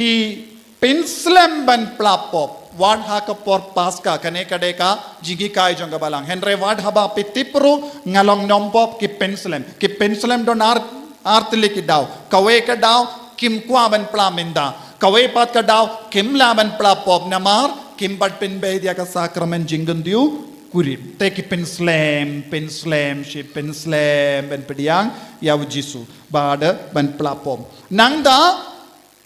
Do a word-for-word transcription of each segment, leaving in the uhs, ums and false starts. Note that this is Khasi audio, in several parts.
Ki pynslem ban pla pop wat ha ka por Paska, kane ka dei ka jinghikai jong ka Balang. Hynrei wat haba phi tip ruh nga long nongpop, ki pynslem. Ki pynslem don ar, ar tylli ki daw. Kawei ka daw kim kwah ban pla mynta. Kawei pat ka daw kim lah ban pla pop namar kim pat pynbeit ïa ka sakramen jingkyntiew kurim. Te ki pynslem, pynslem, shi pynslem ban pdiang ïa u Jisu. Bad ban pla pop. Nangta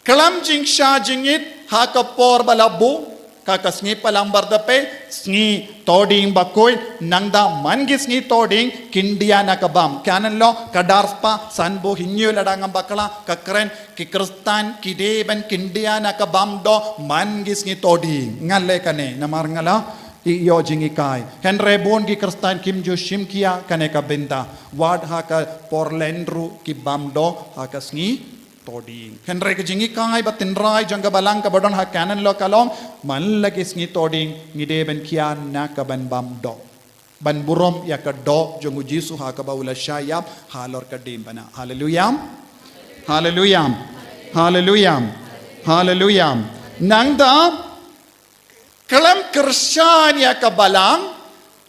khlem jingshah jingit ha ka por ba la buh, ka ka sngi Palang Bardape, sngi Toding Bakhuid, nangta man ki sngi Toding, kin dia na ka bam. Khnang lo, ka dar spah, san buh hynñiew lada ngam bakla, ka kren, ki Khristan, ki dei ban kin dia na ka bam doh, man ki sngi Toding. Nga leh kane, namar nga la ïoh jinghikai. Hynrei bun ki Khristan kim ju shim khia kane ka bynta. Wat ha ka por Lent ruh ki bam doh ha ka sngi Toding. Hynrei ka jinghikai ba tynrai jong ka Balang kaba don ha Canon Law ka long, man la ki sngi Toding ngi dei ban khia na ka ban bam doh. Ban burom ïa ka doh jong u Jisu ha kaba u la shah ïap halor ka diengphna. Haleluya. Haleluya. Haleluya. Haleluya. Nangta khlem kyrshan ïa ka Balang,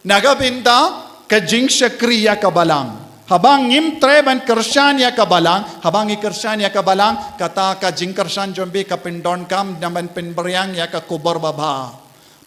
na ka bynta ka jingshakri ïa ka Balang. Haba ngim treh ban kyrshan ïa ka Balang, haba ngi kyrshan ïa ka Balang, kata ka jingkyrshan jong phi ka pyndonkam na ban pynbiang ïa ka khubor babha.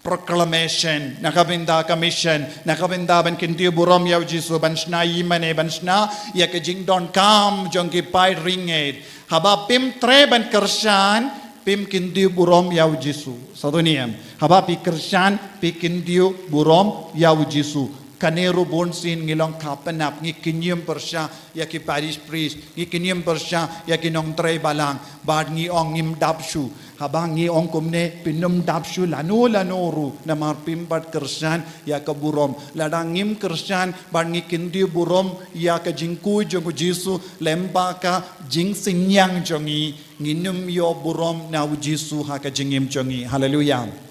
Proclamation, na ka bynta ka mission, na ka bynta ban kyntiew burom ïa u Jisu, ban shna ïingmane, ban shna ïa ka jingdonkam jong ki paid ri ngeit. Haba phim treh ban kyrshan, phim kyntiew burom ïa u Jisu. Sa to ni em. Haba phi kyrshan, phi kyntiew burom ïa u Jisu. Kane ruh bun sien ngi long ka pynap, ngi kynñium pyrshah ïa ki parish priest, ngi kynñium pyrshah ïa ki nongtrei Balang, bad ngi ong ngim dap shuh. Haba ngi ong kumne, phin ym dap shuh lano lano ruh, namar phim pat kyrshan ïa ka burom. Lada ngim kyrshan bad ngi kyntiew burom ïa ka jingkhuid jong u Jisu, lem bad ka jingsynñiang jong ngi, ngin ym ïoh burom na u Jisu ha ka jingim jong ngi. Haleluya.